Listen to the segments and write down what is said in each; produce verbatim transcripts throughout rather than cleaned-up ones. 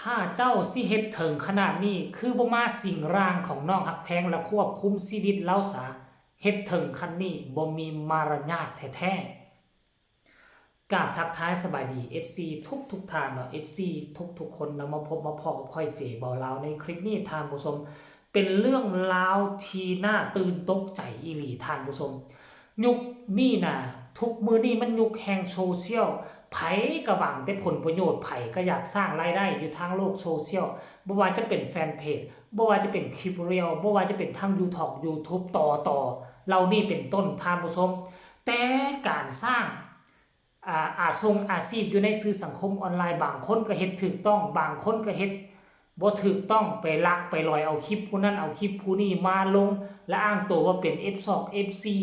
ถ้าเจ้าสิเฮ็ดเถิงขนาดนี้ คือบ่มาสิงร่างของน้องฮักแพงและควบคุมชีวิตลาวซะ เฮ็ดเถิงขั้นนี้บ่มีมารยาทแท้ๆ กราบทักทายสบายดี เอฟซี ทุกๆท่านเนาะ เอฟซี ทุกๆคนเนาะ มาพบมาพ้อกับข้อยเจบ่าวลาวในคลิปนี้ท่านผู้ชม เป็นเรื่องราวที่น่าตื่นตกใจอีหลีท่านผู้ชม ยุคนี้นะ ทุกมื้อนี้มันยุคแห่งโซเชียล ไผก็หวังแต่ผลประโยชน์ ไผก็อยากสร้างรายได้อยู่ทางโลกโซเชียล บ่ว่าจะเป็นแฟนเพจ บ่ว่าจะเป็นคลิปเรียล บ่ว่าจะเป็นทางยูทอก ยูทูบ ต่อๆ เหล่านี้เป็นต้นท่านผู้ชม แต่การสร้าง อ่า อาชงอาชีพอยู่ในสื่อสังคมออนไลน์ บางคนก็เฮ็ดถูกต้อง บางคนก็เฮ็ดบ่ถูกต้อง ไปลักไปลอยเอาคลิปผู้นั้นเอาคลิปผู้นี้มาลง และอ้างตัวว่าเป็น เอฟซอก เอฟซี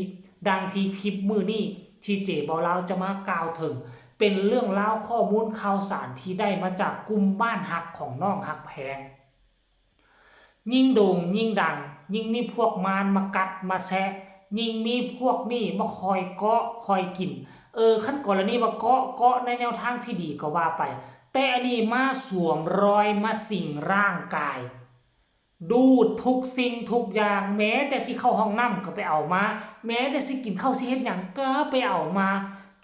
ดังที่คลิปมื้อนี้ที่เจบ่าวลาวจะมากล่าวถึง เป็นเรื่องราวข้อมูลข่าวสารที่ได้มาจากกลุ่มบ้านฮักของน้องฮักแพง ยิ่งโด่งยิ่งดัง ยิ่งมีพวกมารมากัดมาแซะ ยิ่งมีพวกนี้มาคอยเกาะคอยกิน เออ คันกรณีว่าเกาะ เกาะในแนวทางที่ดีก็ว่าไป แต่อันนี้มาสวมรอยมาสิงร่างกาย ดูดทุกสิ่งทุกอย่าง แม้แต่สิเข้าห้องน้ำก็ไปเอามา แม้แต่สิกินข้าวสิเฮ็ดหยังก็ไปเอามา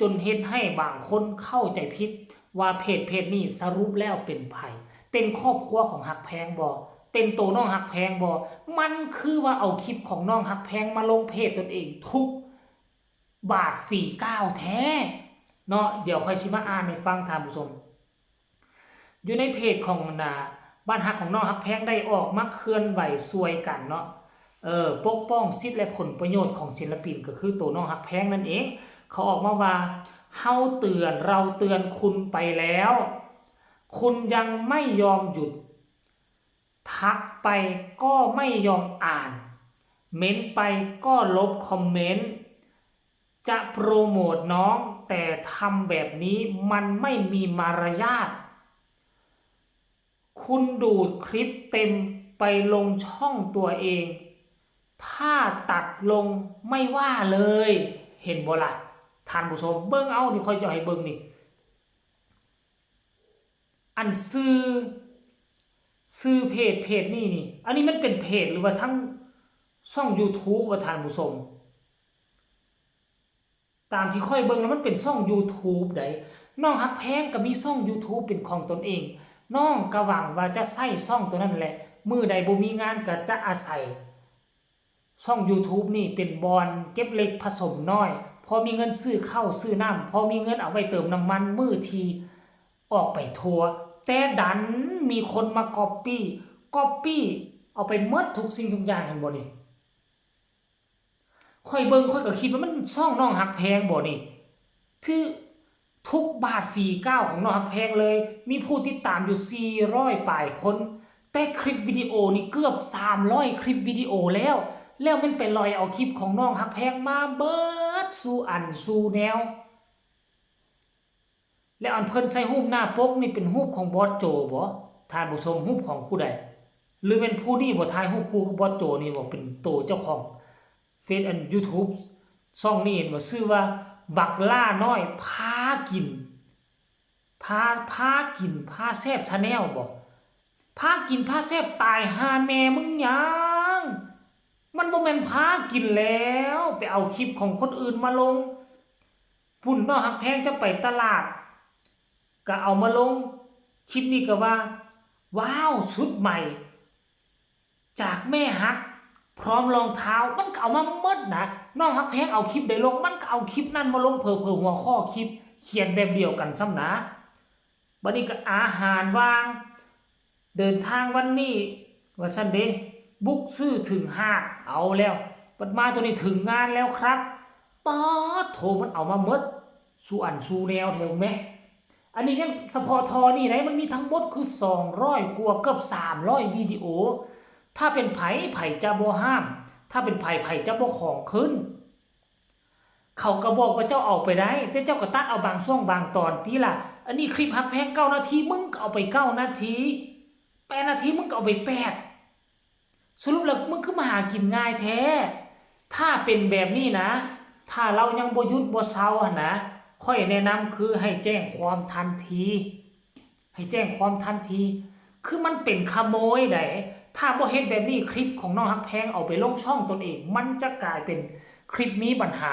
จนเฮ็ดให้บางคนเข้าใจผิดว่าเพจเพจนี้สรุปแล้วเป็นไผ เป็นครอบครัวของฮักแพงบ่ เป็นโตน้องฮักแพงบ่ มันคือว่าเอาคลิปของน้องฮักแพงมาลงเพจตนเองทุกบาทฝีก้าวแท้เนาะ เดี๋ยวข้อยสิมาอ่านให้ฟังท่านผู้ชม อยู่ในเพจของน่ะ บ้านฮักของน้องฮักแพงได้ออกมาเคลื่อนไหวช่วยกันเนาะ เออ ปกป้องสิทธิ์และผลประโยชน์ของศิลปิน ก็คือโตน้องฮักแพงนั่นเอง เขาออกมาว่า เฮาเตือน เราเตือนคุณไปแล้ว คุณยังไม่ยอมหยุด ทักไปก็ไม่ยอมอ่าน เม้นไปก็ลบคอมเมนต์ จะโปรโมทน้อง แต่ทำแบบนี้มันไม่มีมารยาท คุณดูดคลิปเต็มไปลงช่องตัวเอง ถ้าตัดลงไม่ว่าเลย เห็นบ่ล่ะ ท่านผู้ชม เบิ่งเอานี่ ข้อยจะให้เบิ่งนี่ อันชื่อ ชื่อเพจเพจนี้นี่ อันนี้มันเป็นเพจหรือว่าทั้งช่องยูทูบ ว่าท่านผู้ชม ตามที่ข้อยเบิ่งแล้วมันเป็นช่องยูทูบใด น้องฮักแพงก็มีช่องยูทูบเป็นของตนเอง น้องก็หวังว่าจะใช้ช่องตัวนั้นแหละ มื้อใดบ่มีงานก็จะอาศัย ช่องยูทูบนี่เป็นบ่อนเก็บเล็กผสมน้อย พอมีเงินซื้อข้าวซื้อน้ำ พอมีเงินเอาไว้เติมน้ำมันมื้อที่ออกไปทัวร์ แต่ดันมีคนมาก๊อปปี้ ก๊อปปี้เอาไปหมดทุกสิ่งทุกอย่าง เห็นบ่นี่ ข้อยเบิ่งข้อยก็คิดว่ามันช่องน้องฮักแพงบ่นี่ คือทุกบาทฝีก้าวของน้องฮักแพงเลย มีผู้ติดตามอยู่สี่ร้อยปลายคน แต่คลิปวิดีโอนี่เกือบสามร้อยคลิปวิดีโอแล้ว แล้วมันไปลอยเอาคลิปของน้องฮักแพงมาเบิดสู่อันสู่แนว แล้วอันเพิ่นใส่รูปหน้าปกนี่เป็นรูปของบอสโจบ่ ท่านผู้ชม รูปของผู้ใด หรือแม่นผู้นี้บ่ ถ่ายรูปคู่กับบอสโจนี่บ่ เป็นโตเจ้าของเฟซ อันยูทูบ ช่องนี้เห็นบ่ ชื่อว่าบักล่าน้อยพากิน พา พากินพาแซ่บชาแนลบ่ พากินพาแซ่บ ตายห่าแม่มึงหยัง มันบ่แม่นพากินแล้ว ไปเอาคลิปของคนอื่นมาลง พุ้นน้องฮักแพงจะไปตลาด ก็เอามาลง คลิปนี้ก็ว่า ว้าว ชุดใหม่ จากแม่ฮัก พร้อมรองเท้า มันก็เอามาหมดนะ น้องฮักแพงเอาคลิปใดลง มันก็เอาคลิปนั้นมาลง เผลอๆหัวข้อคลิปเขียนแบบเดียวกันซ้ำนะ บัดนี้ก็อาหารว่าง เดินทางวันนี้ ว่าซั่นเด้ บุกซื้อถึงฮาด เอาแล้ว บัดมาตัวนี้ถึงงานแล้วครับ ป๊าดโถ มันเอามาหมด สู่อันสู่แนวแท้แหม อันนี้ยังเฉพาะท่อนี่ได๋ มันมีทั้งหมดคือสองร้อยกว่า เกือบสามร้อยวิดีโอ ถ้าเป็นไผ ไผจะบ่ห้าม ถ้าเป็นไผ ไผจะบ่ของขึ้น เขาก็บอกว่าเจ้าเอาไปได้ แต่เจ้าก็ตัดเอาบางช่วงบางตอนติล่ะ อันนี้คลิปฮักแพงเก้านาที มึงก็เอาไปเก้านาที แปดนาที มึงก็เอาไปแปด สรุปแล้วมึงคือมาหากินง่ายแท้ ถ้าเป็นแบบนี้นะ ถ้าลาวยังบ่หยุดบ่เซาหั่นนะ ข้อยแนะนำคือให้แจ้งความทันที ให้แจ้งความทันที คือมันเป็นขโมยได๋ ถ้าบ่เฮ็ดแบบนี้ คลิปของน้องฮักแพงเอาไปลงช่องตนเอง มันจะกลายเป็นคลิปมีปัญหา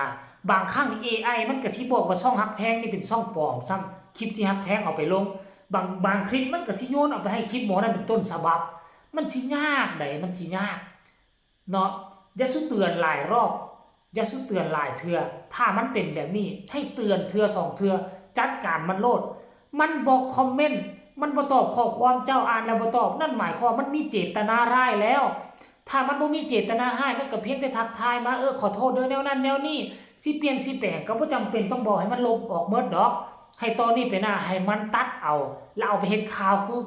บางครั้ง เอไอ มันก็สิบอกว่าช่องฮักแพงนี่เป็นช่องปลอมซ้ำ คลิปที่ฮักแพงเอาไปลง บาง บางคลิปมันก็สิโยนเอาไปให้คลิปหมอนั่นเป็นต้นฉบับ มันสิยากได๋ มันสิยาก เนาะ อย่าสุเตือนหลายรอบ อย่าสุเตือนหลายเทื่อ ถ้ามันเป็นแบบนี้ ให้เตือนเทื่อสองเทื่อ จัดการมันโลด มันบ่คอมเมนต์ มันบ่ตอบข้อความเจ้า อ่านแล้วบ่ตอบ นั่นหมายความมันมีเจตนาร้ายแล้ว ถ้ามันบ่มีเจตนาร้าย มันก็เพียงแต่ทักทายมา เออ ขอโทษเด้อ แนวนั้นแนวนี้ สิเปลี่ยนสิแปลง ก็บ่จำเป็นต้องบอกให้มันลบออกหมดดอก ให้ต่อนี้ไปหน้า ให้มันตัดเอา แล้วเอาไปเฮ็ดข่าวคือ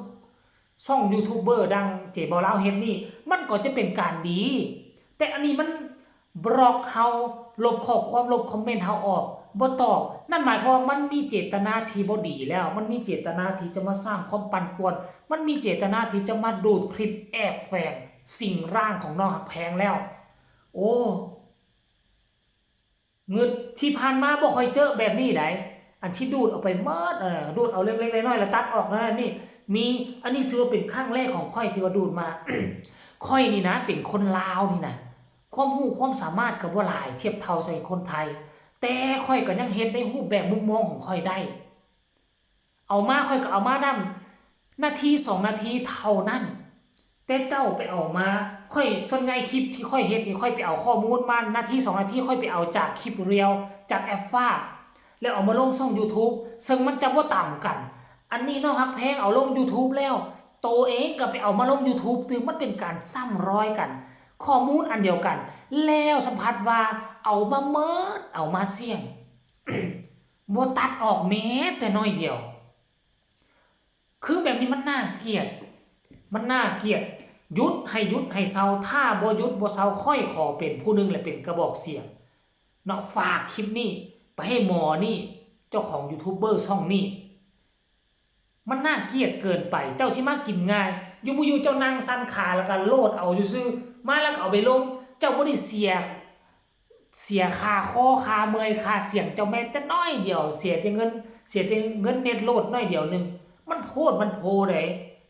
ช่องยูทูบเบอร์ดังเจบ่าวลาวเฮ็ดนี่ มันก็จะเป็นการดี แต่อันนี้มันบล็อกเฮา ลบข้อความ ลบคอมเมนต์เฮาออก บ่ตอบ นั่นหมายความว่ามันมีเจตนาที่บ่ดีแล้ว มันมีเจตนาที่จะมาสร้างความปั่นป่วน มันมีเจตนาที่จะมาดูดคลิปแอบแฝงสิ่งร่างของน้องฮักแพงแล้ว โอ้ งึด ที่ผ่านมาบ่ค่อยเจอแบบนี้ได๋ อันที่ดูดเอาไปหมด เอ่อ ดูดเอาเล็กๆน้อยๆแล้วตัดออกนั่นนี่ มี อันนี้ถือว่าเป็นครั้งแรกของข้อยที่ว่าดูดมา ข้อยนี่นะ เป็นคนลาวนี่นะ ความรู้ความสามารถก็บ่หลายเทียบเท่าใส่คนไทย แต่ข้อยก็ยังเฮ็ดในรูปแบบมุมมองของข้อยได้ เอามาข้อยก็เอามานำ นาทีสองนาทีเท่านั้น แต่เจ้าไปเอามา ข้อย ส่วนใหญ่คลิปที่ข้อยเฮ็ดนี่ ข้อยไปเอาข้อมูลมา นาทีสองนาที ข้อยไปเอาจากคลิปเรียล จากแอปฟ้า แล้วเอามาลงช่องยูทูบ ซึ่งมันจะบ่ต่ำกัน อันนี้น้องฮักแพงเอาลงยูทูบแล้ว โตเองก็ไปเอามาลงยูทูบ คือมันเป็นการซ้ำรอยกัน ข้อมูลอันเดียวกัน แล้วสัมผัสว่าเอามาเมิด เอามาเสี่ยง บ่ตัดออกแม้แต่น้อยเดียว คือแบบนี้มันน่าเกลียด มันน่าเกลียด หยุด ให้หยุด ให้เซา ถ้าบ่หยุดบ่เซา ข้อยขอเป็นผู้หนึ่งและเป็นกระบอกเสียง เนาะ ฝากคลิปนี้ไปให้หมอนี่ เจ้าของยูทูบเบอร์ช่องนี้ มันน่าเกลียดเกินไป เจ้าสิมากินง่าย อยู่บ่อยู่เจ้านั่งสั่นขาแล้วก็โหลดเอาซื่อๆ มาแล้วก็เอาไปลง เจ้าบ่ได้เสีย เสียค่าคอ ค่าเมื่อย ค่าเสียงเจ้าแม้แต่น้อยเดียว เสียแต่เงิน เสียแต่เงินเน็ตโหลดน้อยเดียวหนึ่ง มันโพดมันโพเด้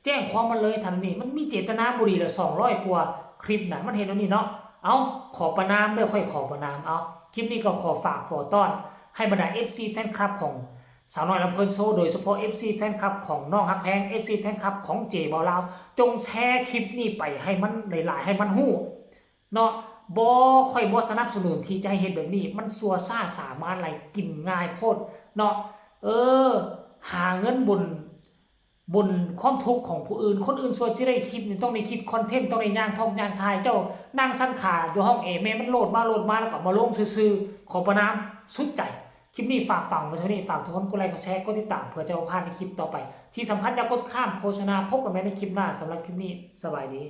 แจ้งความมันเลยทันนี้ มันมีเจตนาบ่ดีแล้ว สองร้อยกว่าคลิปน่ะ มันเฮ็ดแนวนี้เนาะ เอ้า ขอประณามเด้อ ข้อยขอประณาม เอ้า คลิปนี้ก็ขอฝากขอต้อน ให้บรรดา เอฟซี แฟนคลับของสาวน้อยลำเพลินโชว์ โดยเฉพาะ เอฟซี แฟนคลับของน้องฮักแพง เอฟซี แฟนคลับของเจบ่าวลาว จงแชร์คลิปนี้ไปให้มันหลายๆ ให้มันฮู้ เนาะ บ่ ข้อยบ่สนับสนุนที่จะให้เฮ็ดแบบนี้ มันชั่วช้าสามานหลาย กินง่ายโพดเนาะ เออ หาเงินบน บนความทุกข์ของผู้อื่น คนอื่นชั่วสิได้คลิปนี่ต้องได้คิดคอนเทนต์ ต้องได้ย่างท่องย่างถ่าย เจ้านั่งสั่นขาอยู่ห้องแอร์ แม่มันโหลดมาโหลดมาแล้วก็เอามาลงซื่อๆ ขอประณามสุดใจ คลิปนี้ฝากฝังไว้เท่านี้ ฝากทุกคนกดไลค์กดแชร์กดติดตามเพื่อจะบ่พลาดในคลิปต่อไป ที่สำคัญอย่ากดข้ามโฆษณา พบกันใหม่ในคลิปหน้า สำหรับคลิปนี้สบายดี